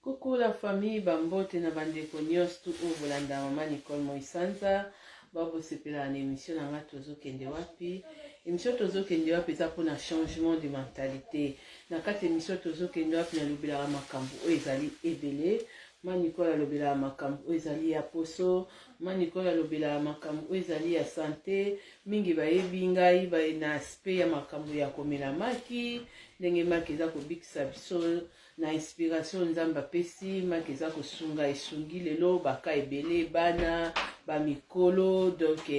Coucou la famille, bambote na bandeko nyonso tu oyo bolanda mama Nicole Moisanza, babosepelaka na émission na nga Tozokende wapi. Émission Tozokende wapi eza mpona changement de mentalité. Na kati émission Tozokende wapi, nalobelaka makambo oyo ezali ebele. Ma Nicole alobelaka makambo oyo ezali ya poso, ma Nicole alobelaka makambo oyo ezali ya santé. Mingi bayebi ngai na aspect ya makambo ya komela maki, ndenge maki eza kobikisa biso na inspiration Nzambe apesi. Maki eza kosunga, esungi lelo baka ebele, bana, bamikolo. Donc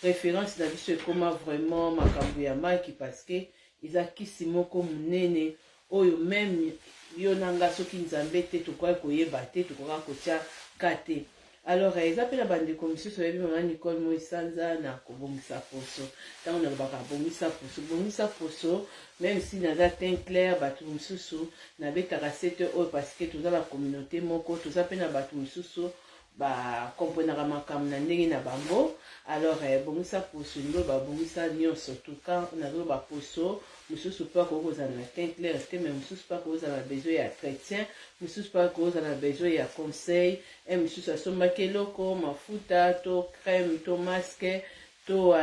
référence na biso ekoma vraiment makambo ya maki, parce que eza kisi moko monene oyo même yo na nga, soki Nzambe te, tokoki koyeba te, tokoka kotia ka te. Alors eza mpe na bandeko mosusu oyebi mama Nicole Moisanza na kobongisa poso. Ntango nalobaka bongisa poso, bongisa poso, même si naza teint clair, bato mosusu nabetaka sete oyo, parce que toza na communauté moko, toza mpe na bato mosusu bakomprenaka makambo na ndenge na bango. Alors bongisa poso elingi babongisa nyonso tuka. Nazoloba poso mosusu mpe akoki kozala na teint clair te, mais mosusu mpe akoki kozala na besoin ya entretien, mosusu mpe akoki kozala na besoin ya conseil. E mosusu asombaki eloko, mafuta to crème to masque to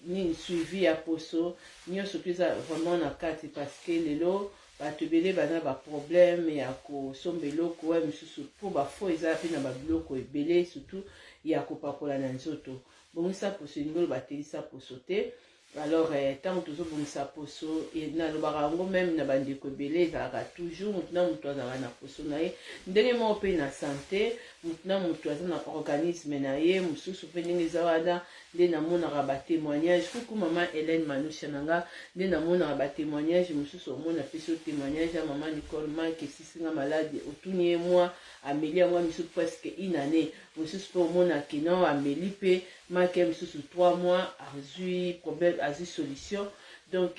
nini, suivi ya poso nyonso mpe eza vraiment na kati, parce que lelo bato ebele baza baproblème ya kosomba eloko oyo mosusu mpo bafo eza mpe na babiloko ebele, surtout ya kopakola na nzoto. Bongisa poso elingi oyo batelisa poso te. Alors ntango tozobongisa poso, nalobaka yango même na bandeko ebele, ezalaka toujours motu na motu azalaka na poso na ye. Ndenge moko mpe na santé, motu na motu aza na organisme na ye mosusu mpe ndenge eza wana. Nde namonaka batémoignage. Kuku mama Hélène Manusha na nga. Nde namonaka batémoignage mosusu, omona apesi yo témoignage ya mama Nicole, maki esisinga maladi, otuni ye mwa ameli yango misusu presque une année. Mosusu mpe omona kino ameli mpe maki ya misusu 3 mois, azwi problème, azwi solution. Donc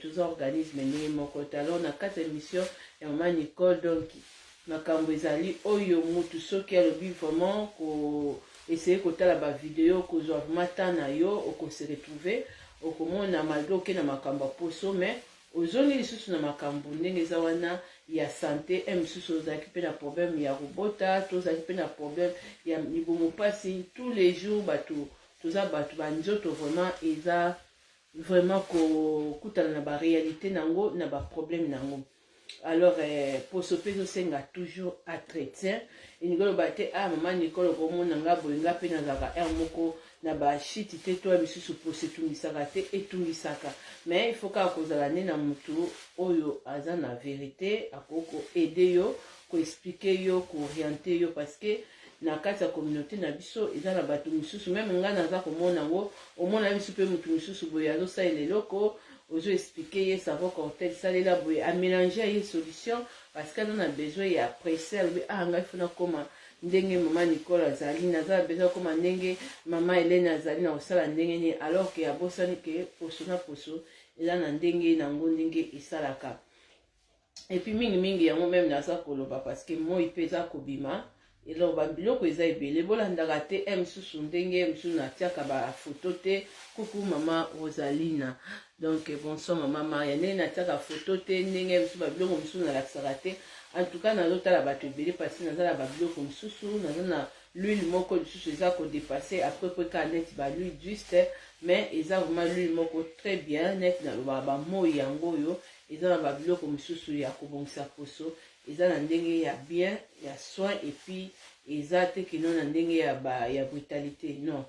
toza organisme ndenge moko te. Alors na kati ya émission ya mama Nicole, donc makambo ezali oyo mutu soki alobi vraiment ko essayer kotala bavideo, kozwa vraiment temps na yo, okose retrouver, okomona malgré oke na makambo ya poso, mais ozongi lisusu na makambo ndenge eza wana ya santé. E mosusu ozalaki mpe na problème ya kobota, to ozalaki mpe na problème ya libumu mpasi. Tous les jours bato toza bato, banzoto vraiment eza vraiment kokutana na baréalité nango, na baproblème nango. Alors poso mpe ezosenga toujours entretien. Elingi oloba te: "Ah, mama Nicole, okomona nga boye, nga mpe nazalaka aire moko na bashiti te." To ya misusu poso etungisaka te, etungisaka, mais il faut kaka kozala nde na motu oyo aza na vérité, akoki koaider yo, koexpliquer yo, koorienter yo, parce que na kati ya communauté na biso eza na bato mosusu, même ngai naza komona yango, omona biso mpe motu mosusu boye azosalela eloko, ozo expliquer ye savon cortel, salela boye, amélange ye solution, parce que aza na besoin ya presse. Alobi: "Ah, ngai fo nakóma ndenge mama Nicole azali, naza na besoin akóma ndenge mama Helene azali, na kosala ndenge nini?" Alors que abosani ke poso na poso eza na ndenge nango, ndenge esalaka. Et puis mingimingi yango même naza koloba, parce que moi mpe eza kobima eloko, babiloko eza ebele, bolandaka te. E mosusu ndenge mosusu natiaka bafoto te. Kuku mama Rosalina, donc bonsoir mama Maria. Ndenge natiaka foto te, ndenge mosusu babiloko mosusu nalakisaka te. En tout cas nazotala bato ebele, parce naza na babiloko mosusu, naza na l'huile moko lisusu eza kodépasser après po kaka neti bahuile juste, mais eza vraiment l'huile moko très bien. Neti nalobaka bamoi yango oyo eza na babiloko mosusu ya kobongisa poso, eza na ndenge ya bien ya soin, et puis eza te kino na ndenge ya brutalité, non.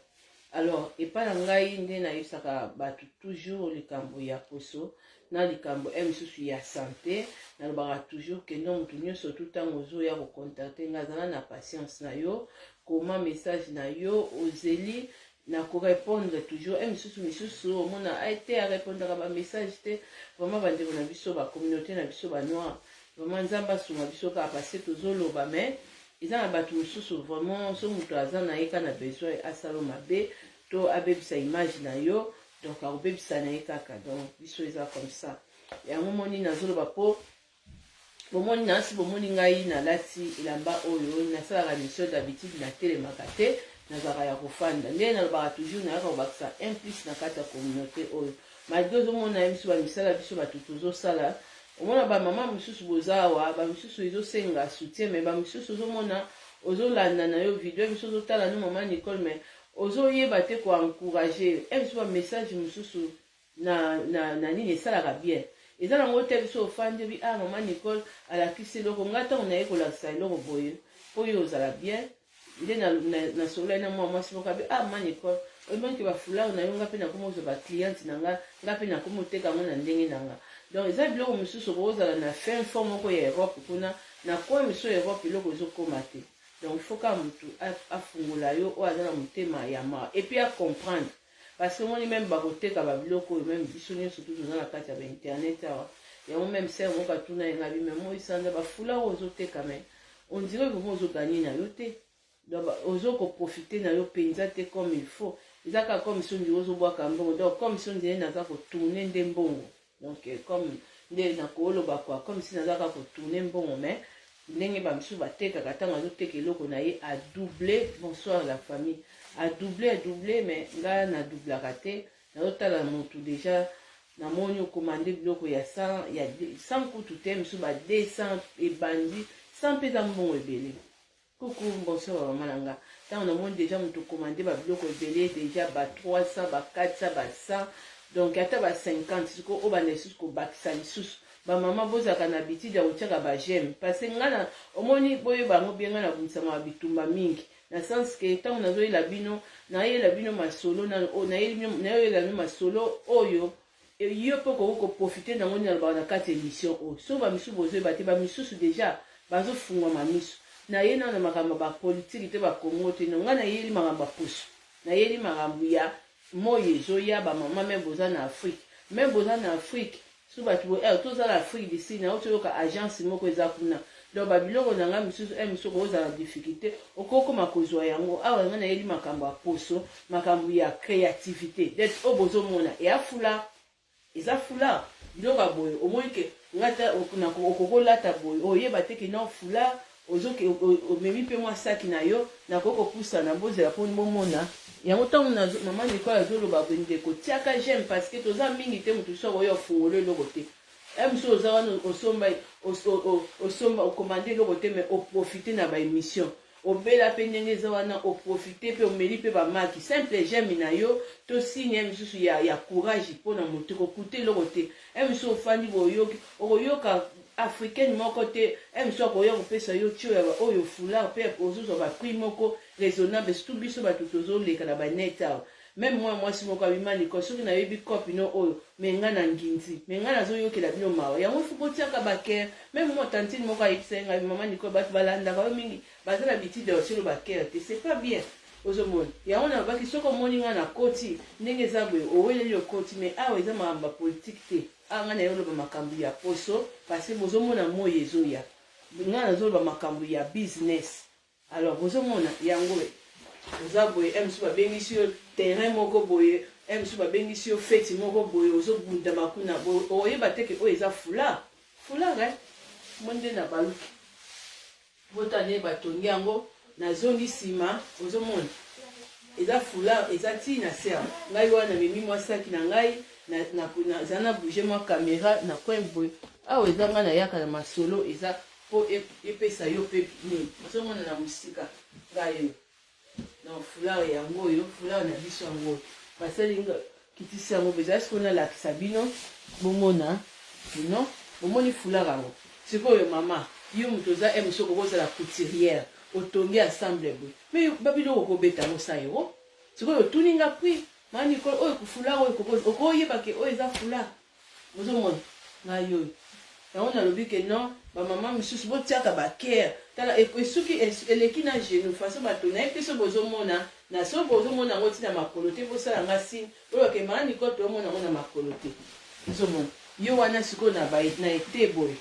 Alors epai na ngai nde nayebisaka bato toujours likambo ya poso na likambo e mosusu ya santé. Nalobaka toujours ke no, motu nyonso tu, ntango ozoya kocontacter ngai, azala na patience na yo, koma message na yo, ozeli na korépondre toujours. E misusu misusu omona te arépondaka bamessage te. Vraiment bandeko na biso, bacommunauté na biso banoir, vraiment Nzambe asunga biso kaka, parce tozoloba, mais eza na bato mosusu vraiment, so moto aza na ye ka na besoin asala mabe to abebisa image na yo, donc akobebisa na ye kaka. Donc biso eza comme ça. Yango moni nazoloba mpo bomoni nasi, bomoni ngai nalati elamba oyo nasalaka mission. D'habitude natelemaka te, nazalaka ya kofanda. Ndenge nalobaka toujours, nayaka kobakisa un plus na kati ya communauté oyo, malgré ozomona ye biso bamisala biso bato tozosala. Omona bamama mosusu boza awa, bamisusu ezosenga soutien, mais bamisusu ozomona, ozolanda na yo video, biso ozotala no mama Nicole, mais ozoyeba te koencourager e biso. Bamessage mosusu na nini esalaka bien, eza nango te. Biso ofandi bi: "Ah, mama Nicole alakisi eloko." Ngai ntango naye kolakisa eloko boye mpo oyo ozala bien, nde nasololai na mwa mwasi moko abi: "Ah, mama Nicole, oyebanike bafoulard na yo, nga mpe nakomi ozwa bacliente na nga, nga mpe nakomi oteka yango na ndenge na nga." Donc eza biloko mosusu okozala na fin fond moko ya Europe kuna, na coin mosusu ya Europe, eloko ezokóma te. Donc il faut kaka motu afungola yo, oyo aza na motema ya mawa et puis acomprendre, parce que omoni, même bakoteka babiloko oyo, même biso nyonso tu toza na kati ya bainternet awa. Yango même sœur moko atuna ye nga bi: "Mais moi sanza, bafoulard oyo ozoteka, mais on dirait vraiment ozogagner na yo te, donc ozokoprofiter na yo mpenza te comme il faut. Eza kaka comme si on dirait ozobwaka mbongo." Donc comme si on dirait naza kotourner nde mbongo. Donc comme nde nakoloba quoi, comme si naza kaka kotourner mbongo. Mais ndenge bamisusu batekaka, ntango azoteka eloko na ye, adouble. Bonsoir la famille. Adouble, adouble, mais ngai nadoublaka te. Nazotala motu déjà, namoni okomande biloko ya 100, ya 100 kutu te, mosusu ba 200 ebandi 100 mpe eza mbongo ebele. Kuku, bonsoir bamama na nga. Ntango namoni déjà moto okomande babiloko ebele déjà, ba 300, ba 400, ba 100, donc ata ba 50, sikoyo obanda lisusu kobakisa lisusu. Bamama, bozalaka na habitude ya kotiaka baj'aime, parce nga na omoni, boyeba yango bien, nga na bundisamaka bitumba mingi, na sens que ntango nazoyela bino, nayela bino masolo, nayela bino masolo oyo yo mpe okoki koprofiter nango. Nde nalobaka na kati ya émission oyo, so bamisusu bozoyeba te, bamisusu déjà bazofungwama miso. Naye nano na makambo ya bapolitike te, bakongo te. No, ngai nayeli makambo ya poso, nayeli makambo ya moi ezoya. Bamama, même boza na Afrique, même boza na Afrique, so bato toza na Afrique du Sud, nauti oyoka agence moko eza kuna. Donc babiloko na ngai mosusu, mosusu kozala difficulté, okokoma kozwa yango awa. Ngai nayeli makambo ya poso, makambo ya créativité. Det oyo bozomona eya foulard, eza foulard. Biloko ya boye, omoni ke ngai okokolata boye, oyeba te ke non, foulard. Omemi mpe mwa saki na yo, nakoki kopusana, bozela mpo bomona yango. Ntango mama Nicole azoloba boye, ndeko, tiaka j'aime, parce que toza mingi te. Motu soko oyo ofungola eloko te, mosusu oza wana, osomba, osomba, okomande eloko te, mais oprofiter na baémission, obela mpe ndenge eza wana, oprofiter mpe, omeli mpe bamaki. Simple j'aime na yo to signe mosusu ya courage mpona motu kokuta eloko te. Mosusu ofandi boyoki, okoyoka africaine moko te, mosusu akoya kopesa yo tio ya oyo foulard, mpe ozozwa baprix moko raisonnable, surtout biso bato tozoleka na banet awa. Même mwa mwasi moko abima liko, soki nayebi kope no oyo, mais ngai na nginzi, mais ngai nazoyokela bino mawa. Yango faut botiaka bacœur. Même mwa tantine moko ayebisa ngai: "Mama Nicole, bato balandaka yo mingi, baza na bitide ya osilo bacœur te, c'est pas bien." Ozomona yango, nalobaki soki omoni ngai na koti ndenge eza boye, oweleli okoti. Mais awa eza makambo ya politike te. Awa ngai nayoloba makambo ya poso, parce que bozomona moi ezoya. Ngai nazoloba makambo ya business. Alors bozomona yango oza boye, mosusu babengisi yo terrain moko boye, mosusu babengisi yo feti moko boye, ozobundama kuna, oyeba te ke oyo eza foulard. Foulard mo nde na baluki, bota nde batongi yango. Nazongi nsima, ozomona eza foulard, eza ntina serre. Ngai wana namemi mwa saki na ngai, naza na bouge mwa caméra na coin boye. Awa eza ngai nayaka na masolo, eza mpo epesa yo mpe nini. Ozomona na mosika ngai oyo. Donc foulard yango oyo, foulard na biso yango oyo basali kitisi yango. Eza sikoyo nalakisa bino, bomona bino, bomoni foulard yango sikoyo. Mama, yo moto oza soki okozala couturière, otongi ensemble boye, mais babiloko okobeta yango 100 euro. Sikoyo otuni nga prix: "Mama Nicole, oyo foulard oyo?" Okoyeba ke oyo eza foulard. Ozomona ngai oyo, yango nalobi ke non, bamama misusu botiaka bacœur. Tala, esuki, eleki na genou, façon bato nayebi te. So bozomona na, so bozomona yango ntina makolo te, bosala nga signe oyo ke mama Nicole, toomona yango na makolo te. Ozomona yo wana sikoyo na ete boye,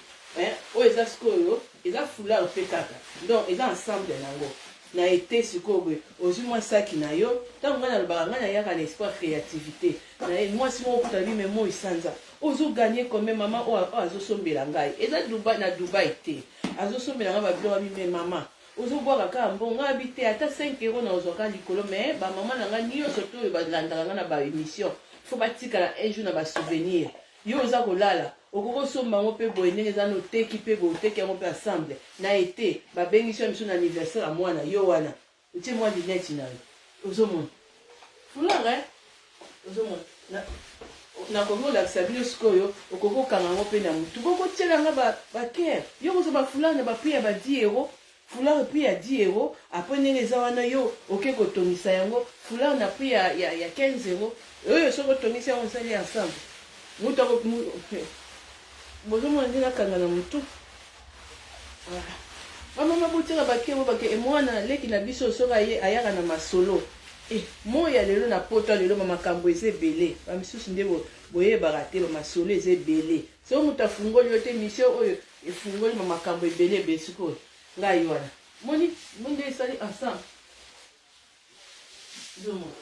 oyo eza sikoyo, eza foulard mpe kaka. Donc eza ensemble nango na ete. Sikoyo boye ozwi mwa saki na yo. Ntango ngai nalobaka, ngai nayaka na espoir, créativité. Mwasi moko kuta bi: "Mais moi sanza ozogagner combien?" Mama oyo azosombela ngai eza Dubai, na Dubai te, azosombela ngai babiloko. Abi: "Mais mama, ozobwaka kaka mbongo." Ngai abi te, ata 5 euro na ozwaka likolo. Mais bamama na ngai nyonso to oyo balandaka ngai na baémission, faut batikala un jour na basouvenir. Yo oza kolala, Okoki kosomba yango mpe boye ndenge eza na oteki mpe boye, oteki yango mpe ensemble na ete babengisi yo misu na anniversaire ya mwana yo wana, otie mwa lunette na yo, ozomona foulard, eh? Ozomona, nakoki kolakisa bino sikoyo. Okoki kokanga yango mpe na motu, bokotiela nga bakere yo kozwa bafoulard na baprix ya ba 10 euro. Foulard prix ya 10 euro. Après, ndenge eza wana, yo oke kotongisa yango foulard na prix ya 15 euro. Oyo soki otongisi yango, osali ensemble, moto bozomona nde nakanga na motu. Bamama, botiaka bakebo bake mwana leki na biso. Soki aye, ayaka na masolo e moi ya lelo na poto ya lelo, bamakambo eza ebele. Bamisusu nde boyebaka te, bamasolo eza ebele. Soki moto afungoli yo te, mission oyo efungoli bamakambo ebele ebele. Sikoyo ngai wana moni moni nde esali ensemble, ozomona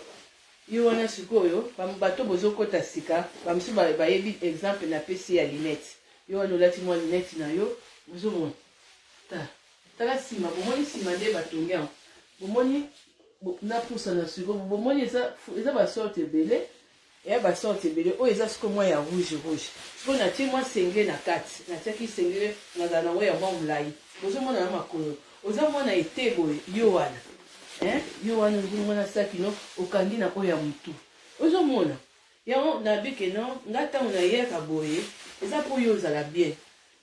yo wana. Sikoyo bato bozokɔta sika, bamisusu bayebi exemple napesi ya lunette. Yo wana olati mwa lunette na yo, ozomona. Ta, tala nsima, bomoni nsima nde batongi yango. Bomoni, napusana sikoyo, bomoni eza basorte ebele, eya basorte ebele. Oyo eza sikoyo mwa ya rouge rouge. Sikoyo natie mwa singlet na kati, natiaki singlet, nazala nango ya mwa molai. Bozomona na makolo, oza mwana ete boye, yo wana, eh? Yo wana ozomona sakino okangi na oyo ya motu, ozomona yango. Nabike no nga ntango nayaka boye, eza mpo yo ozala bien.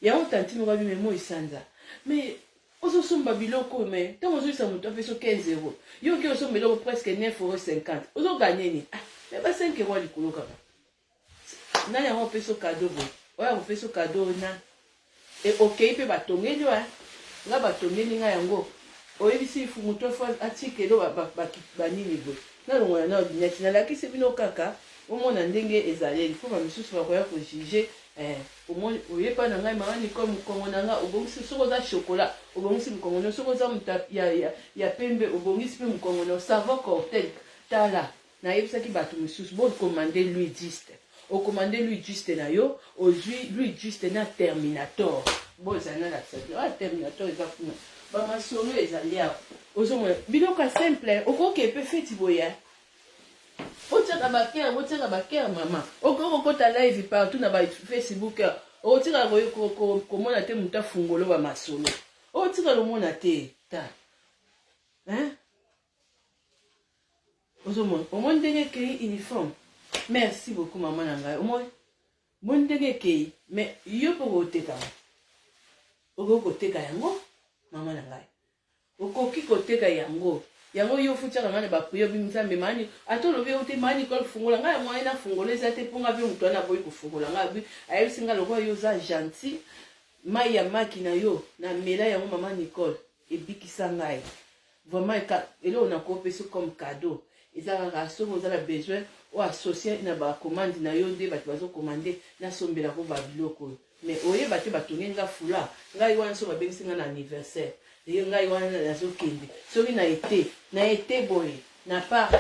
Yango tantine moko abime moi sanza, mais ozosomba biloko oyo, mais ntango ozoyisa moto apeso 15 euro, yo oki osomba eloko presque 9 euro 50, ozoganye nini? Ah, mais ba 5 euro ya likolo kaka, nani yango opesa cadeau boye? Oyo akopesa cadeau na e okei mpe batongeli oyo nga, batongeli nga yango. Oyebisi moto afo atikelo banini boye. Nalongola na ordinati, nalakisi bino kaka omona ndenge ezaleli, mpo bamisusu bakoya kojuger. Oyepa na ngai, Mama Nicole, mokongo na ngai obongisi. Soki oza chocolat, obongisi mokongo no. Soki oza moto ya pembe, obongisi mpe mokongo no. Savon cocktail, tala, nayebisaki bato mosusu bokomande Louis Juste. Okomande Louis Juste na yo, ozwi Louis Juste na Terminator. Bozali, nalakisa bino. Ah, Terminator eza kuna, bamasolo ezali awa. Ozomona biloko ya simple. Okoke mpe feti boye, otiaka bakere, botiaka bakere. Mama, okoki kokota live partout na bafacebook, otikala komona te moto afungolo bamasolo, otikala omona te. Ta, hein? Ozomona, omoni ndenge ekei uniforme. Merci beaucoup, mama na ngai. Omoni, moni ndenge ekei. Mais yo mpe okoteka yango, okoki koteka yango, mama na ngai, okoki koteka yango. Yango yo futiaka ngai na bapriere obi Nzambe mani, ata olobi yo te, Mama Nicole, fungola ngai ya moyen nafungola eza te, mpo ngai mpe moto wana aboyi kofungola ngai. Abi ayebisi ngai lokola yo oza gentil, mai ya maki na yo namela yango, Mama Nicole, ebikisa ngai vraiment. Eloko nakopesa comme cadeau eza kaka soki oza na besoin oyo associe na bacommande na yo, nde bato bazokomande, nasombelako babiloko oyo. Mais oyeba te, batongi nga foulard. Ngai wana so babengisi nga na anniversaire, ye ngai wana nazokende. Soki na ete, na ete boye na parc,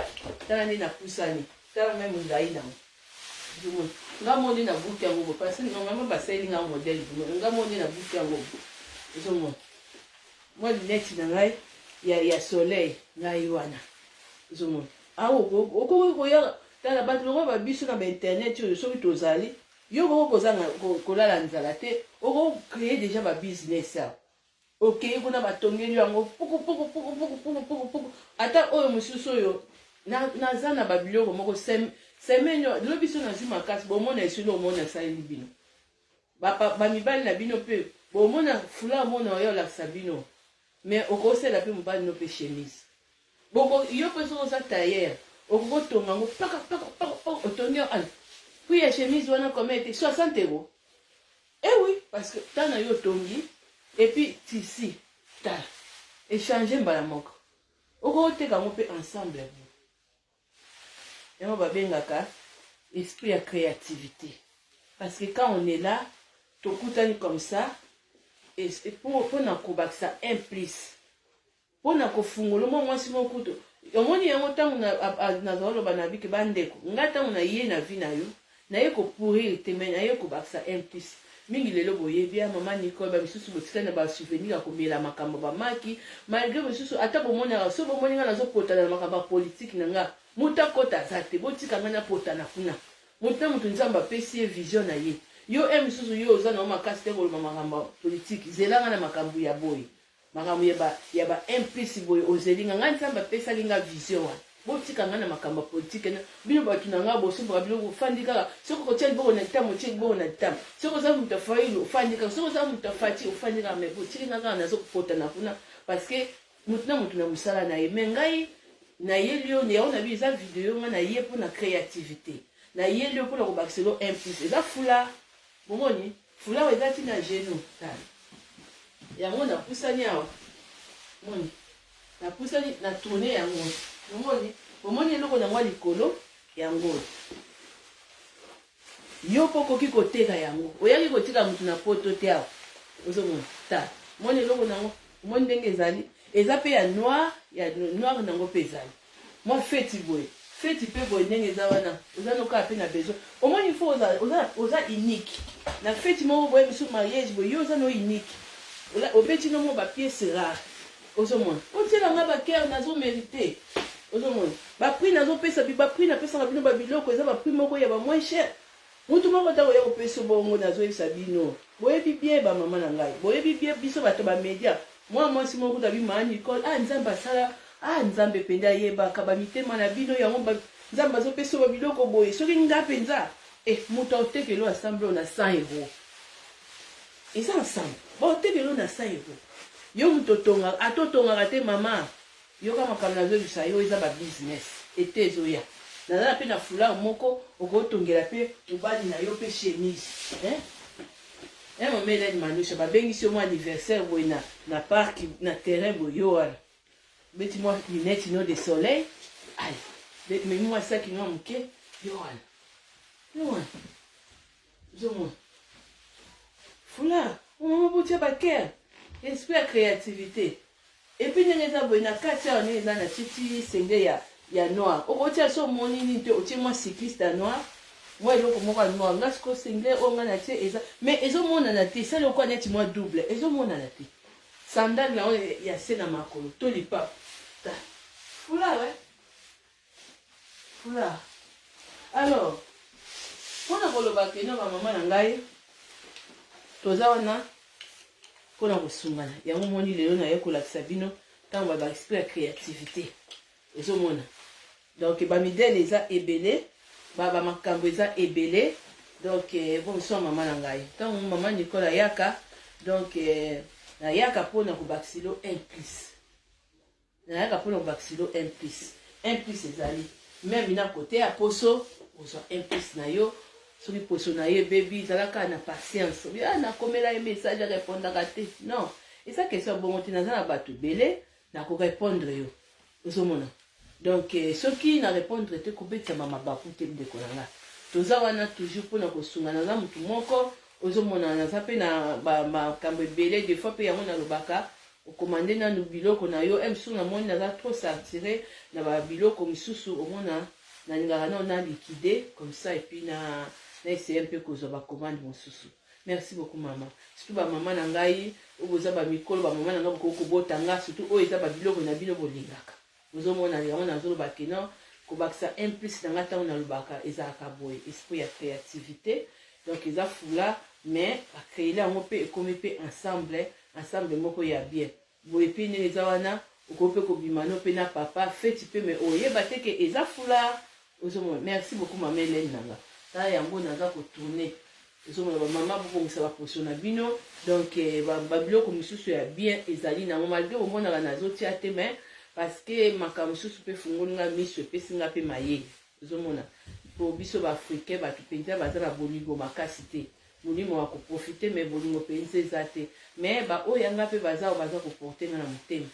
tala nde napusani, tala meme ngai nango, nga mo nde nabuki yango boye, parce que normalement basaleli nga modèle boye. Nga mo nde nabuki yango boye. Ozomona mwa lunette na ngai ya soleil, ngai wana ozomona awa. Okoki koya, tala bato lokola babiso na bainternet oyo, soki tozali, yo koko kozanga kolala nzala te. Okocréer déjà babusiness awa. Okei kuna, batongeli yango puku puku puku puku puku puku puku. Ata oyo mosusu oyo naza na babiloko moko semaine lobi so nazwi makasi, bomona esili, omona asaleli bino bamibali na bino mpe bomona foulard. Mona oyo olakisa bino, mais okosala mpe mobali no mpe chemise. Boko yo mpe soki oza tailleur, okoki kotonga yango paka paka paka paka, otongi yango. Ale, prix ya chemise wana combien ete? 60 euro. Eh oui, parce que tana yo otongi et puis tissu, tala, échange mbala moko, okoteka yango mpe ensemble. Yango babengaka esprit ya créativité, parce que quand on est là, tokutani comme ça mpona kobakisa un plus, mpona kofungola mwa mwasi moko kutu. Omoni yango, ntango nazala oloba na bike bandeko ngai, ntango naye na vie na yo, naye kopourrir te, mais naye kobakisa un plus. Mingi lelo boyebi ya Mama Nicole, bamisusu botikali na basouvenir ya komela makambo bamaki, malgré mosusu ata bomonaka. So bomoni ngai nazopotana na makambo ya politike na nga, moto akota aza te. Botika ngai napotana kuna. Moto na moto, Nzambe apesi ye vision na ye. Yo e misusu yo oza na yo makasi te koloba makambo ya politiki, zela nga na makambo ya boye, makambo ya ba ya ba implice boye, ozeli nga. Nga Nzambe apesaki nga vision wana. Botika nga na makambo ya politiki na bino. Bato na nga bosombaka biloko, ofandi kaka. Soki okotia liboko na litama, otie liboko na litama. Soki oza moto ya Fayulu, ofandi kaka. Soki oza moto ya Fati, ofandi kaka. Mais botiki nga kaka, nazo kopota na kuna, parce que moto na moto na mosala na ye. Mais ngai nayeli yo yango na bino, eza video. Ngai naye mpo na créativité, nayeli yo mpona kobakiselo un plus. Eza foulard, bomoni foulard eza ntina genou. Tala yango, napusani awa, moni napusani na tourne yango, omoni, omoni eloko nango ya likolo yango. Yo mpo okoki koteka yango, oyaki kotika motu na poto te. Awa ozomona, tala, moni eloko nango, omoni ndenge ezali. Eza mpe ya noir, ya noir nango mpe ezali mwa feti boye, feti mpe boye. Ndenge eza wana, oza nokaka mpe na besoin. Omoni, fo oza, oza, oza unique na feti moko boye, misu mariage boye, yo oza no unique, obeti no mwa bapièce rare. Ozomona, otielanga bacœur, nazomérite. Ozomona baprix nazopesa, baprix napesaka bino, babiloko eza baprix moko ya bamoins cher. Mutu moko ntango oya kopesa bongo, nazoyebisa bino, boyebi bien bamama na ngai, boyebi bien biso bato bamédia. Mwa mwasi moko kuta bima Nicole, ah, Nzambe asala, ah, Nzambe mpenza ayebaka bamitema na bino. Yango Nzambe azopesa ba biloko boye. Soki nga mpenza eh, moto aotekelo ensemble oyo na 100 euro, eza ensemble, baotekelo na 100 euro. Yo moto otongaka, ata otongaka te, mama, yoka makambo nazoyebisa yo, eza babusiness ete ezoya. Naza mpe na foulard moko, okotongela mpe mobali na yo mpe chemise, eh? Eh, mama Elene Manusha, babengisi yo mwa anniversaire boye na parc, na terrain boye, yo wana beti mwa lunette no de soleil, ale memi mwa saki no moke, yo wana, yo wana ozomona foulard. Omama, botia bacœur, esprit ya créativité. Et puis ndenge eza boye na kati awa, ndenge eza na titi senge ya noir, okotia so omoni nini te, otie mwa cycliste ya noir, mwa eloko moko ya noir. Nga siko singlet oyo nga natie eza, mais ezomonana te, esali okwa neti mwa double, ezomonana te. Sandale na oyo ya se na makolo to lipapu ta foulard, eh? Foulard. Alors, mpona koloba keno, bamama na ngai, toza wana mpona kosungana. Yango moni lelo naye kolakisa bino ntango ba esprit ya créativité ezomona. Donc bamodèle eza ebele, bamakambo eza ebele. Donc eh, bonsoir mama na ngai. Ntango mama Nicole ayaka, donc eh, nayaka mpona kobakisilo un plus, nayaka mpona kobakisilo un plus. Un plus ezali même na kote ya poso, ozwa un plus na yo. Soki poso na ye ebebi, ezalaka na patience. Obi, ah, nakomela ye message, arépondaka te. Non, eza question ya bongo te. Naza na bato ebele, nakorépondre yo. Ozomona, donc eh, soki na répondre te, kobetisama mabaku te, ndeko na nga. Toza wana toujours mpona kosunga. Naza motu moko, ozomona, naza mpe na makambo ebele des fois. Mpe yango nalobaka, okomande nanu biloko na yo. Mosusu namoni naza trop saturé na babiloko misusu, omona, nalingaka nao na liquide comme ça, et puis na essaye mpe kozwa bacommande mosusu. Merci beaucoup mama, surtout bamama na ngai oyo boza bamikolo, bamama na ngai bokoki kobota nga, surtout oyo eza babiloko na bino bolingaka. Ozomona yango, nazoloba keno kobakisa un plus na ngai. Ntango nalobaka, ezalaka boye, esprit ya créativité. Donc eza foulard, mais bacréele yango mpe ekomi mpe ensemble, ensemble moko ya bien boye. Mpe ndenge eza wana, okoki mpe kobima no mpe na papa feti mpe, mais oyeba te ke eza foulard. Ozomona, merci beaucoup mama Elene na nga. Tala yango, naza kotourne. Ozomona, bamama, bobongisa baposo na bino. Donc babiloko mosusu ya bien ezali nango, malgré omonaka nazotia te, mais parce que makambo mosusu mpe efungoli nga miso, epesi nga mpe mayele. Ozomona, po biso baafricain, bato mpenza baza na bolingo makasi te, molimo ya koprofite, mais bolingo mpenza eza te. Mais baoyo yanga mpe baza oyo baza koporte nga na motema.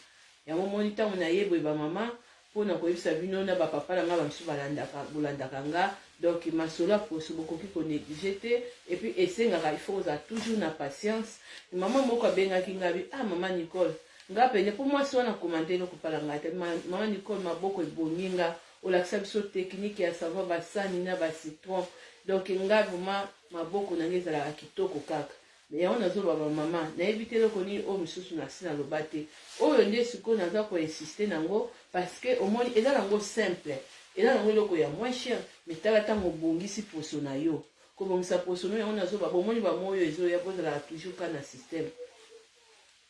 Yango moni ntango nayeboye, bamama, mpona koyebisa bino na bapapa na nga bamisusu balandaka, bolandaka nga. Donc masolo ya poso bokoki konéglige te. Et puis esengaka, il faut kozala toujours na patience. Mama moko abengaki nga bi, ah, mama Nicole, nga pene mpo mwasi wana komande eloko pala ngai te. Mama Nicole, maboko ebongi nga, olakisa biso technique ya savon, basani na bacitron. Donc nga vraiment maboko na ngai ezalaka kitoko kaka. Yango nazoloba, bamama, nayebi te eloko nini oyo mosusu nasi naloba te. Oyo nde sikoyo naza koinsiste nango, parce que omoni eza nango simple, eza nango eloko ya moins cher. Mais tala ntango obongisi poso na yo. Kobongisa poso no yango nazoba, bomoni bamoyo ezoya, bozalaka toujours ka na système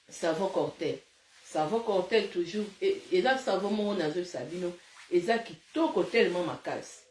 savon cortel. Savon cortel toujours eza savon moko nazoyebisa bino, eza kitoko tellement makasi.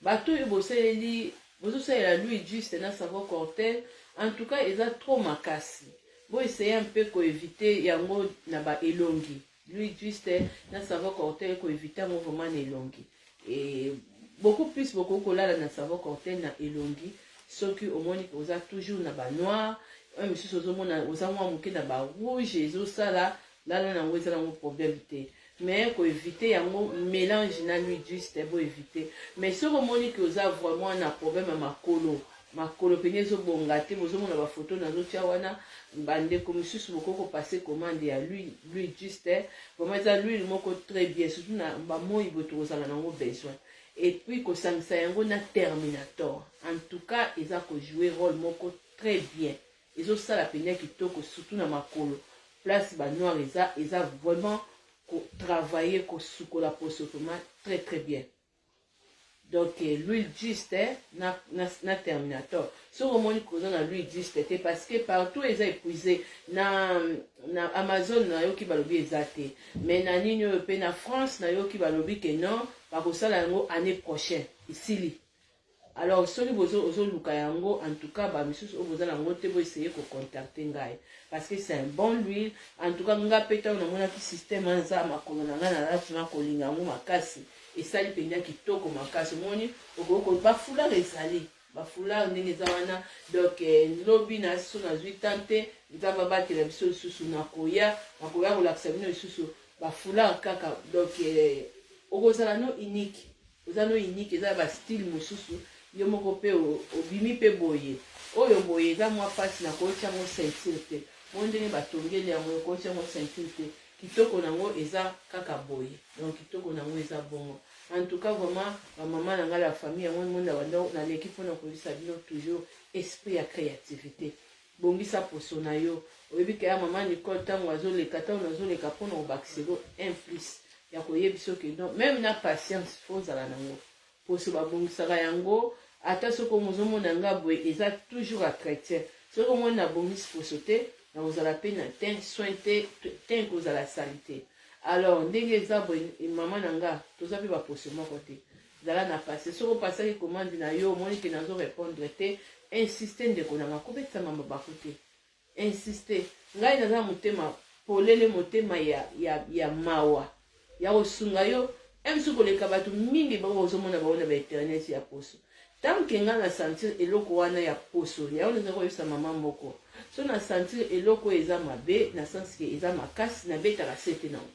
Bato oyo bosaleli, bozosalela l'huile juste na savon cortel, en tout cas eza trop makasi. Boessaye mpe koéviter yango na baelongi. L'huile juste na savon cortel, koéviter yango vraiment na elongi. Et beaucoup plus bokoki kolala na savon cortel na elongi soki omoni oza toujours na banoir oyo misusu, ozomona oza mwa moke na barouge, ezosala lala nango, eza nango problème te. Mais koéviter yango mélange na l'huile juste, boéviter. Mais soki omoni ke oza vraiment na problème ya makolo, makolo pene ezobonga te, bozomona bafoto nazotia wana, bandeko misusu bokoki kopasser commande ya l'huile juste. Vraiment eza l'huile moko très bien, surtout na bamoi boye tokozala nango besoin. Et puis kosangisa yango na terminator, en tout cas eza kojouer rôle moko très bien, ezosala pene kitoko, surtout na makolo place banoir eza vraiment kotravailler, kosukola poso vraiment très très bien. Donc l'huile juste na terminator. Soki omoni koza na l'huile juste te, parce que partout eza épuisé, na Amazon nayoki balobi eza te, mais na nini oyo mpe na France nayoki balobi ke non, bakosala yango année prochaine, esili. Alors soki ozoluka yango, en tout cas bamisusu oyo boza nango te, boessaye kocontacter ngai, parce que c'est un bon l'huile. En tout cas nga mpe ntango namonaki système wana eza makolo na ngai, nalatuna kolinga yango makasi, esali mpenza kitoko makasi. Omoni, okoki bafoulard, ezali bafoulard ndenge eza wana. Donc lobi na so nazwi tan te, Nzambe abatela biso lisusu, nakoya kolakisa bino lisusu bafoulard kaka. Donc okozala no unique, oza no unique, eza bastyle mosusu, yo moko mpe obimi mpe boye. Oyo boye eza mwa mpasi na kotia yango ceinture te, mo ndenge batongeli yango, kotia yango ceinture te. Kitoko nango eza kaka boye, donc kitoko nango eza bongo. En tout cas vraiment, bamama na ngai, la famille, yango monda banda naleki mpona koyebisa bino toujours esprit ya créativité. Bongisa poso na yo. Oyebi ke ya mama Nicole, ntango azoleka, ntango nazoleka mpona kobakiselo un plus ya koyebisa oke non, même na patience faut ozala nango. Poso babongisaka yango, ata soki ozomona nga boye, eza toujours entretien. Soki omoni nabongisi poso te, nakozala mpe na teint soin te, teint kozala sali te. Alors ndenge eza boye, mama na nga, toza mpe baposo moko te. Zala na passe. Soki opasaki commande na yo, omoni ke nazo répondre te, insiste ndeko na nga, kobetisama mabaku te, insiste. Ngai naza motema polele, motema ya mawa ya kosunga yo emso koleka bato mingi bango ozomona bango na bainternet ya poso. Tant que ngai na sentir eloko wana ya poso yango, naza koyebisa mama moko, so na sentir eloko oyo eza mabe, na sens ke eza makasi, nabetaka sete nango.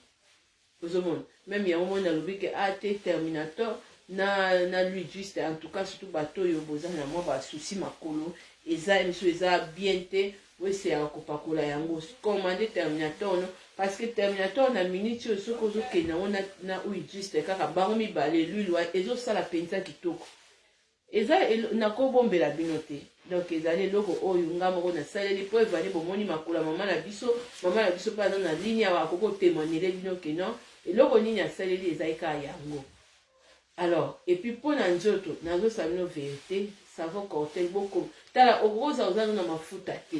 Ozomona même yango moni nalobi ke a te terminator na l'huile juste. En tout cas surtout bato oyo boza na mwa basusi makolo, eza miso eza bien te, boeseyaka kopakola yango, commande terminator no, parce que terminator na minute oyo, soki ozokende yango na huile juste kaka, bango mibale, l'huile wana ezosala mpenza kitoko. Eza nakobombela bino te. Donc ezali eloko oyo nga moko nasaleli mpo evali. Bomoni makolo ya mama na biso, mama na biso mpe aza na ligne awa, akoki kotémoigner bino ke non, eloko nini asaleli ezali kaka yango. Alors et puis mpo na nzoto, nazosala bino vérité, savon cortel boko tala, okokozala oza na mafuta te.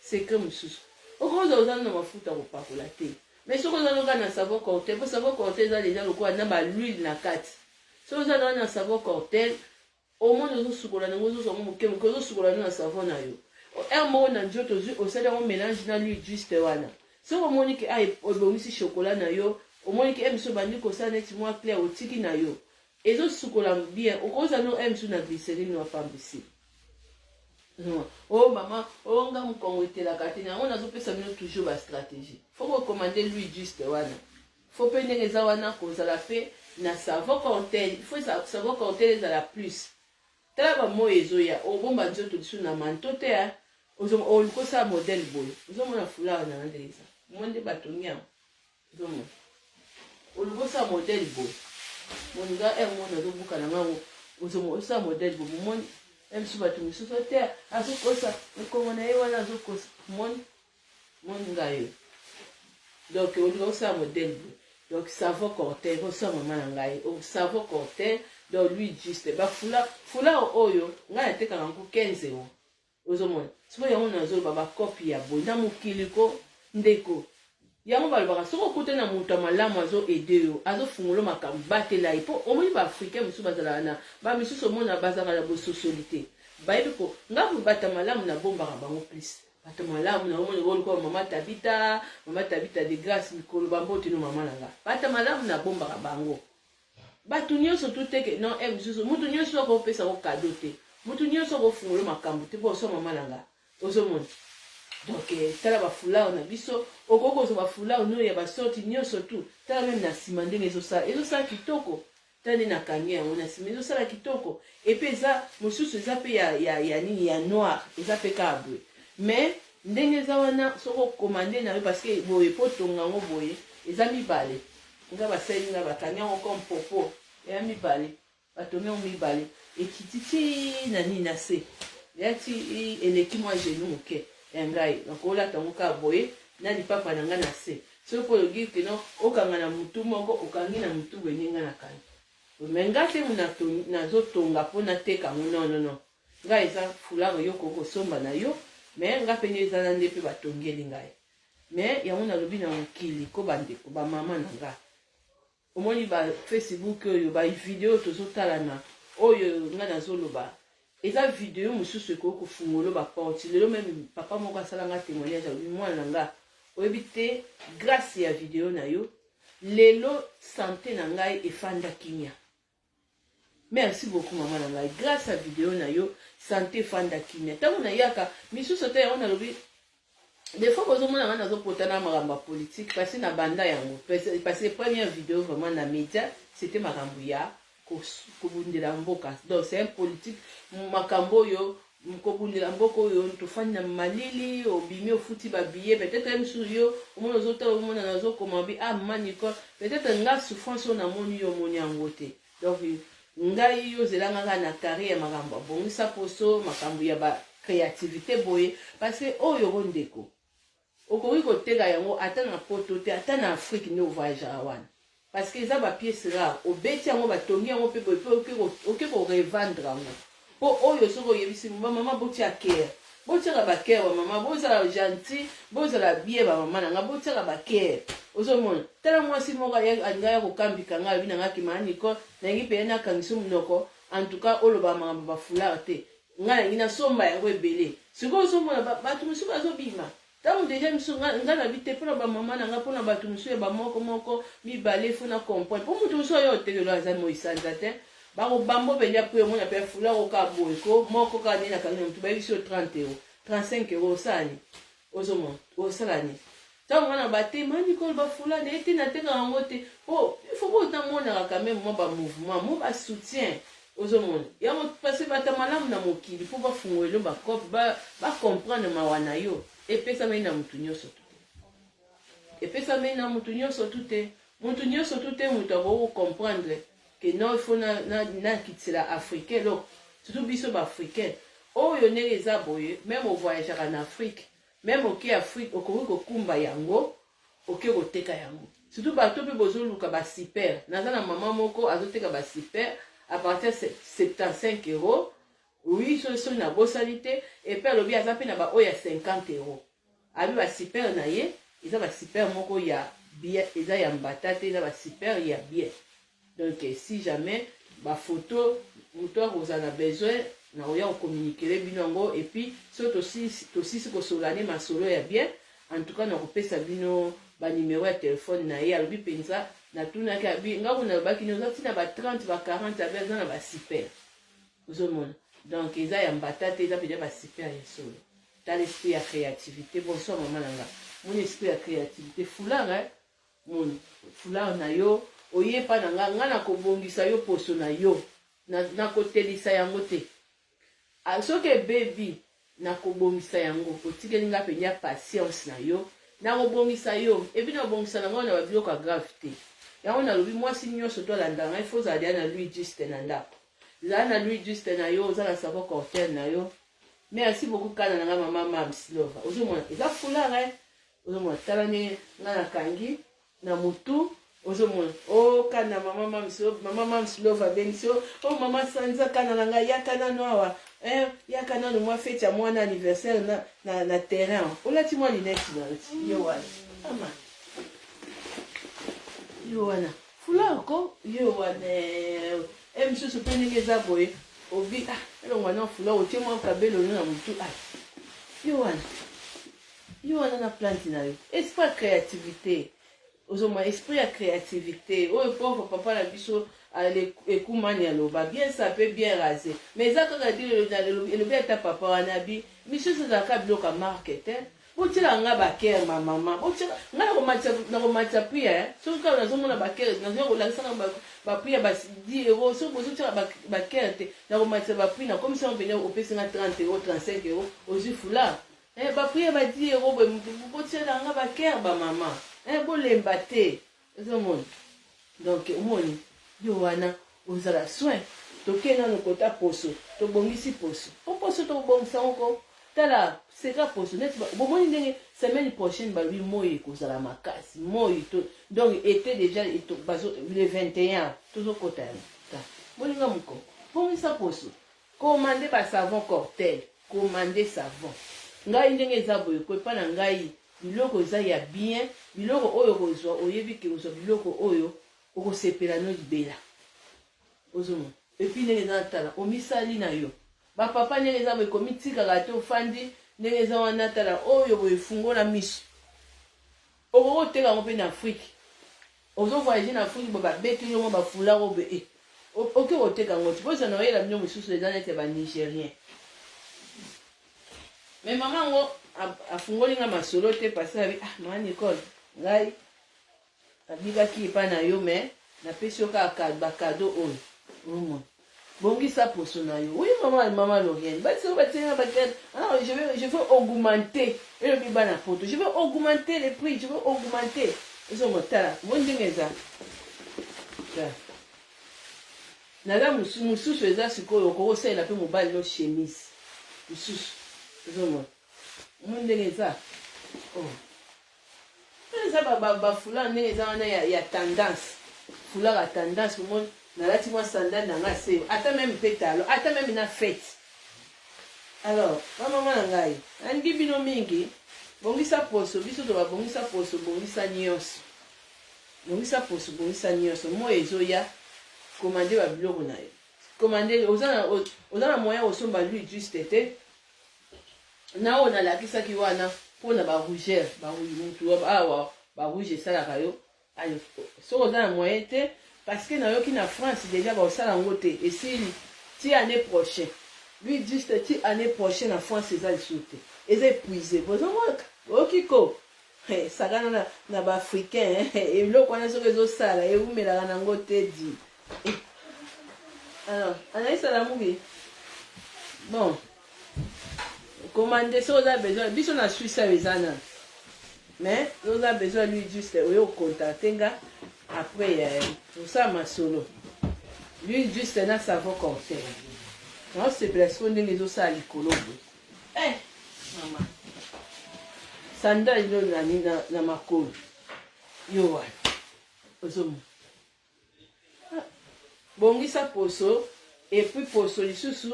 Secret mosusu, okokozala oza na mafuta kopakola te, mais soki oza noka na savon cortel, mpo savon cortel eza déjà lokola na bahuile na kati. Soki oza na savon cortel, omoni ozosukola nango, ozozwa ngo moke moke, ozosukola no na savon na yo heure moko na nzoto, ozwi osali yango mélange na l'huile juste wana. Soki omoni ke obongisi chocolat na yo, omoni ke miso obandi kosala neti mwa clair, otiki na yo, ezosukola bien. Okozala no miso na glycérine wapambisi o mama o nga mokongo etelaka te. Yango nazopesa bino toujours bastratégie. Faut kocommander l'huile juste wana, faut mpe ndenge eza wana kozala mpe na savon cortel. Faut savon cortel ezala plus. Tala bamoi ezoya, obomba nzoto lisusu na manto te, oluki osala modèle boye. Ozomona foulard na ndenge eza, mo nde batongi yango, ozomona oluki osala modèle boye. Moninga ere moko nazobuka na ngango, ozomona osala modèle boye. Bomoni misu bato misusu te, azokosa mokongo na ye wana, azokosa. Moni, moni ngai yo. Donc olinga osala modèle boye. Donc savon cortel, bonsoir mama na ngai. Oh, savon cortel, donc lui juste ba foulard, foulard oyo ngai natekaka yango 15 euros. Ozomona sikoyo yango nazoloba bakopi ya boye na mokili ko ndeko. Yango balobaka soki okutani na moto ya malamu azo aide yo, azofungola makambo, batela ye. Mpo omoni ba africain mosusu bazalaka na ba misusu, omona bazalaka na bososoli te, bayebi ko nga bato ya malamu nabombaka bango plus. Bato malamu na omoni oyo lokola mama Tabita, mama Tabita de Grâce, mikolo bambote no mama na nga. Bato malamu nabombaka bango. Bato nyonso tu teke non e mosusu moto nyonso akopesa ko cadeau te, moto nyonso akofungola makambo te. Bonso mama na nga, ozomona. Donc tala bafoulard na biso, okoki kozwa bafoulard no ya basorti nyonso tu. Tala meme na nsima ndenge ezosala, ezosala kitoko. Tala nde nakangi yango na nsima, ezosala kitoko. Epe eza mosusu, eza mpe ya nini, ya noir, eza mpe kaka boye. Mais ndenge eza wana, soki okomande na yo, parce que boye mpo tonga yango boye eza mibale. Nga basali nga bakangi yango comme popo, eya mibale, batongi yango mibale, ekiti ti na nini na se, eya ti eleki mwa genou moke ya ngai. Nakolata yango kaka boye na lipapa na ngai na se. Soki mpo olobi keno okanga na mutu moko, okangi na mutu boye ndenge ngai nakangi. Mais nga te nazotonga mpo nateka yango, non, non, non. Ngai eza foulard yo okoki kosomba na yo, mais nga mpe nde eza na nde mpe batongeli ngai. Mais yango nalobi na mokili ko bandeko bamama na nga, omoni ba Facebook oyo, ba video tozotalana oyo, nga nazoloba eza video mosusu ekoki kofungola baporte. Lelo meme papa moko asala nga témoignage, alobi: "Mwana na nga, oyebi te, grâce ya video na yo, lelo santé na ngai efanda kimia." Merci beaucoup, mama na ngai. Grâce ya video na yo, santé efanda kimia. Ntango nayaka misusu ata yango nalobi, des fois bozomona nga nazopota na makambo ya politique, parce na banda yango, parce que première vidéo vraiment na média, c'était makambo ya kobundela mboka. Donc c'est un politique, makambo oyo kobundela mboka oyo tofandi na malili, obimi, ofuti babillet. Peut-être ye mosusu yo omona, ozotala, omona nazokoma bi: "Ah, mama Nicole." Peut-être nga souffrance oyo namoni, yo omoni yango te. Donc ngai yo ozelanga kaka na carré ya makambo abongisa poso, makambo ya bacréativité boye, parce que oyo ko ndeko okoki koteka yango ata na Poto te, ata na Afrique nde ovoyageaka wana, parce que eza bapièce rare. Obeti yango, batongi yango mpe boye, mpe oke korevendre yango. Mpo oyo soki oyebisi bamama botia cœur, botiaka bacœur, bamama bozala gentil, bozala bien, bamama na nga botiaka bacœur. Ozomona, tala mwasi moko alinga ya kokambika ngai, alobi na nga kima: "Nicole, nalingi mpenza nakangisa monoko, en tout cas oloba makambo bafoulard te, ngai nalingi nasomba yango ebele." Sikoyo ozomona bato mosusu bazobima. Ntango deja misu ngai nabi te mpona bamama na ngai, mpona bato mosusu ya bamoko moko mibale, fo na comprendre mpo moto mosusu oyo otekelo aza moisanza te, bakobambo mpenza. Mpo omona mpe foulard oka boye ko moko kaka nde nakangi na motu, bayebisi yo 30 euro, 35 euro, osala nini? Ozomona osala nini? Ntango wana batema Nicole bafoulard na ye te, natekaka yango te, po il faut botamonaka quand même mwa bamouvement, mwa basoutien. Ozomona yango, parce bato malamu na mokili mpo bafungola bakope, bacomprendre mawa na yo. Epesameli na motu nyonso tu te, epesameli na motu nyonso tu te, motu nyonso tu te. Moto akoki kocomprendre ke non, il faut nakitisela africain eloko, surtout biso baafricain oyo ndenge eza boye. Même ovoyageaka na Afrique, même oke Afrique, okoki kokumba yango, oke koteka yango. Surtout bato mpe bozoluka basuper, naza na mama moko azoteka basuper à partir ya 75 euros. Oui, soki nabosani te. Epe alobi aza mpe na baoyo ya 50 euros. Abi basuper na ye eza basuper moko ya bien, eza ya mbata te, eza basuper ya bien. Donc si jamais bafoto, moto akozala na besoin, nakoya kocommuniquer bino yango. Et puis soki tosisi kosolola ne masolo ya bien, en tout cas nakopesa bino banimero ya telefone na ye. Alobi mpenza, natunaki, abi nga kuna, alobaki oza ntina ba 30, ba 40, abi aza na basuper. Ozomona, donc eza ya mbata te, eza mpenza basuper ya solo. Tala esprit ya créativité. Bonsoir mama na nga. Moni esprit ya créativité, foulard, eh? Moni foulard na yo, oyepa na nga, nga nakobongisa yo poso na yo, nakotelisa yango te. Soki ebebi, nakobongisa yango. Otikeli nga mpenza patience na yo, nakobongisa yo. Epi nabongisa nango na babiloko ya grave te. Yango nalobi, mwasi nyonso to alandaka ngai, fo ozala deya na l'huile juste na ndako, ezala na l'huile juste na yo, oza na savon cortel na yo. Merci beaucoup, kana na ngai mama Mams Lova. Ozomona eza foulard, eh? Ozomona, tala ndenge ngai nakangi na motu. Ozomona o oh, kana mama mams oh, mama mams love abengisi o oh, oh mama sanza kana na ngai yaka nanu awa eh, yaka nanu mwa feti ya mwana anniversaire na, na, na terrain olati mwa linete na yo ti yo wana ama yo wana foulard ko yo wana e eh, mosusu mpe ndenge eza boye obi ah elongwa na foulard otie mwa kabelo no na motu ah yo wana yo wana na plante na yo esprit ya créativité. Ozomona esprit ya creativite oyo pauvre papa na biso ekumani aloba bien sape bien rase mais eza kaka te elobi ata papa wana abi misusu ezalaka biloko ya marque te botiela nga bakere ma mama botiela nga nakomatisa prix eh soki kaka nazomona bakere nazoya kolakisa nga baprix ya ba 10 euro soki bozotiela bakere te nakomatisa baprix nakomisa ngo mpenza opesi nga 30 euro 35 euro ozwi foulard Eh ba prière ba 10 euros boye mutu botiela nga ba cœur ba maman. Eh bolemba te. Ozomona. Donc omoni yo wana ozala soin. Toke nanu kota poso, tobongisi poso. Po poso tokobongisa yango ko. Tala seka poso neti bomoni ndenge semaine prochaine balobi moi ekozala makasi. Moi to donc été déjà bazo le 21 tozokota yango. Bolinga mokoko. Bongisa poso. Commande ba savon cortel commande savon ngai ndenge eza boye ko epa na ngai biloko eza ya bien biloko oyo okozwa oyebi ke ozwa biloko oyo okosepela no libela ozomona epuis ndenge eza tala omisali na yo ba papa ndenge eza boye komitikaka te ofandi ndenge eza wana tala oyo boye fungola miso okoki koteka yango mpe na afrike Ozo voyager na Afrique boye ba beteli yo mwa ba foulard oyo boye eh oke koteka yango ti bozala na oyela bino mosusu eza neti ya ba Nigerien. Mais mama yango afungoli nga masolo te parce que ah mama Nicole ngai nabikaki epai na yo mais napesi yo kaka ba cadeau oyo omona bongisa poso na yo oui mama mama Loriane basi oyo batie nga bakade ah je vais augmenter elobi bana poto je vais augmenter les prix, je vais augmenter. Ezomotala moi ndenge eza naza mosusu eza sikoyo okoki kosalela mpe mobali no chemise mosusu ezomona moi ndenge eza oh. Eza ba foulard ndenge eza wana ya tendance, foulard ya tendance omoni nalati mwa sandale na nga se ata meme mpe talo ata meme na fete. Alors bamama na ngai nalingi bino mingi, bongisa poso biso to babongisa poso, bongisa nyonso, bongisa poso, bongisa nyonso. Moi ezoya komande ba biloko na yo, komande oza na moyen osomba lui juste te na oyo nalakisaki wana mpo na ba rougeur ba mutu awa ba rouge esalaka yo soki oza na moyen te parce que nayoki na France déjà baosala yango te esili ti année prochaine lui juste ti année prochaine na France eza lisusu te eza épuisé bozomona oyoki ko sakana na, na baafricain eloko wana soki ezosala ewumelaka nango te di. Alors Anaïs alamuki bon commande soki oza besoin biso na Suisse ayo eza na mais oza besoin lui juste oyo contacte nga après tosala masolo lui juste na savon cortel naosepela sikoyo ndenge ezosala likolo boye eh, mama sandale no nani na, na makolo yo wana ozomona. Bongisa poso et puis poso lisusu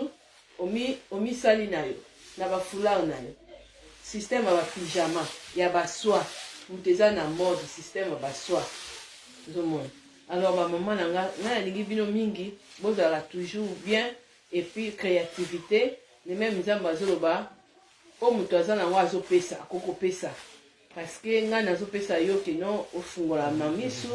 omi omisali na yo na ba foulard na yo système ya ba pyjama ya ba soie mutu eza na mode système ya ba soie ozomona. Alors ba maman na nga nga nalingi bino mingi bozalaka toujours bien et puis créativité ne meme Nzambe azoloba oyo moto aza nango azopesa akoki kopesa. Parce que ngai nazopesa yo que non ofungola ma misu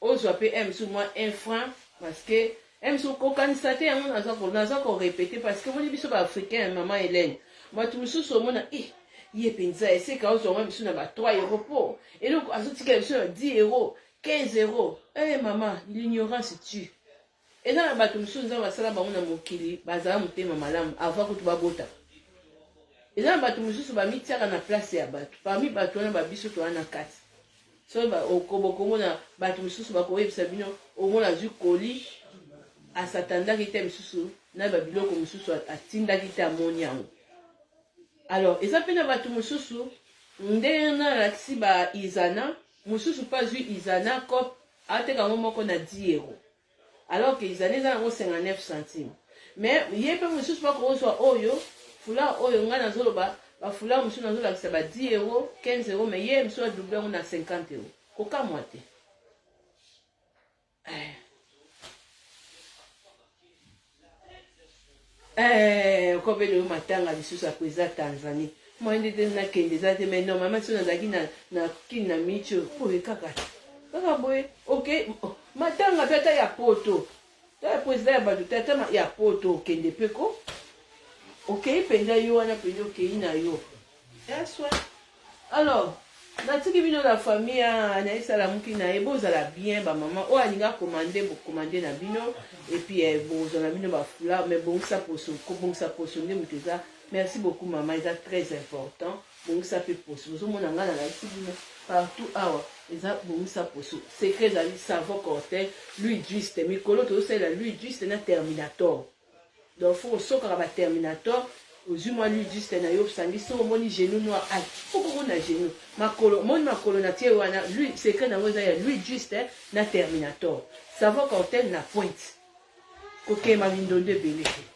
ozwa pe un mosusu mwa un franc parce que un mosusu kokanisa te yango naza ko répéter parce que omoni biso ba africain maman Hélène bato mosusu omona eh ye mpenza eseka ozwa mwa biso na ba 3 euro po eloko azotikela biso na 10 euro 15 euro eh mama l'ignorance tue. Eza na bato mosusu Nzambe asala bango na mokili bazala motema malamu avant kutu babota. Eza na bato mosusu bamitiaka na place ya bato. Parmi bato wana ba biso toza na kati. Soki bokomona bato mosusu bakoyebisa bino omona azwi koli asatandaki te mosusu na ba biloko mosusu atindaki te amoni yango. Alors eza mpe na bato mosusu ndenge nalakisi ba Izana. Mosusu mpe azwi Izana cop ateka yango moko na 10 euro, alors que Izana eza yango 59 centimes. Mais ye mpe mosusu bakozwa oyo foulard oyo ngai nazoloba, bafoulard mosusu nazolakisa ba 10 euro, 15 euro, mais ye mosusu adouble yango na 50 euro. Kokamwa te. Eh. Eh, okobela oyo matanga lisusu ya président Tanzanie. Moi nde te nakende eza te, mais normalement soki nazalaki na, na kini na micho boye kaka kaka boye ok oh, matanga mpe ata ya poto ta ya président ya bato te, ata ya poto okende mpe ko okei mpenza yo wana mpenza okei na yo eswe. Alors natiki bino na famille ya Anaïs, alamuki na ye. Bozala bien bamama oyo alingi akomande, bokomande na bino et puis eh, bozwa na bino bafoulard. Mais bongisa poso, kobongisa poso nde moto eza. Merci beaucoup mama, eza très important. Bongisa mpe poso. Bozomona ngai nalakisi bino partout awa, eza bongisa poso. Secret ezali savon Cortel, l'huile juste. Mikolo tozosalela l'huile juste na Terminator. Donc faut osokaka baterminator, ozwi mwa l'huile juste na yo, osangisi. Omoni genou noir, ai okoko na genou, makolo, omoni makolo na tie wana. L'huile, secret nango eza ya l'huile juste na Terminator, savon Cortel na pointe, kokema mindondo ebele te.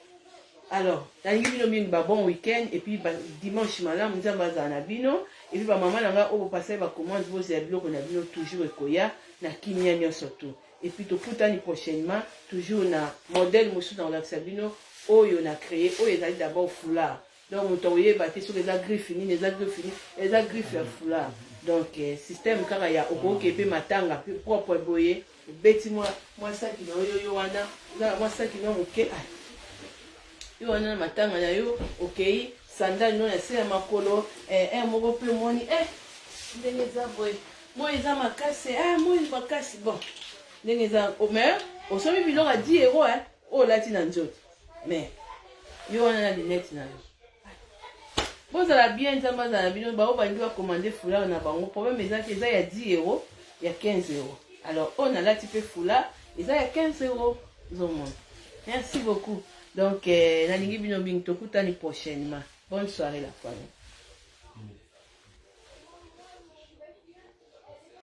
Alors nalingi bino mingi, ba bon week-end et puis ba dimanche malamu. Nzambe azala na bino. Et puis bamama na ngai oyo bopasaki bacommande, bozela biloko na bino toujours ekoya na kimia nyonso tu. Et puis tokutani prochainement, toujours na modèle mosusu na kolakisa bino oyo na créé. Oyo ezali d'abord foulard, donc moto akoyeba te soki eza griffe nini, eza griffe nini, eza griffe ya foulard. Donc eh, système kaka ya okoki mpe matanga mpe propre boye, obeti mwa mwa saki na yo, yo wana oza na mwa saki na moke, yo wana na matanga na yo, okei sandale no na se ya makolo eh, eh, moko mpe moni eh, ndenge eza boye, moi eza makasi, ah, moi makasi. Bon, ndenge eza, mais osombi biloko ya 10 euro eh, oyo olati na nzoto, mais yo wana na lunette na yo. Bozala bien, Nzambe azala na bino. Bao balingi bakomande foulard na bango, problème eza te, eza ya 10 euro, ya 15 euro. Alors oyo nalati mpe foulard eza ya 15 euro, ozomona. Merci beaucoup. Donc eh, nalingi bino mingi, tokutani prochainement. Bonne soirée la famille.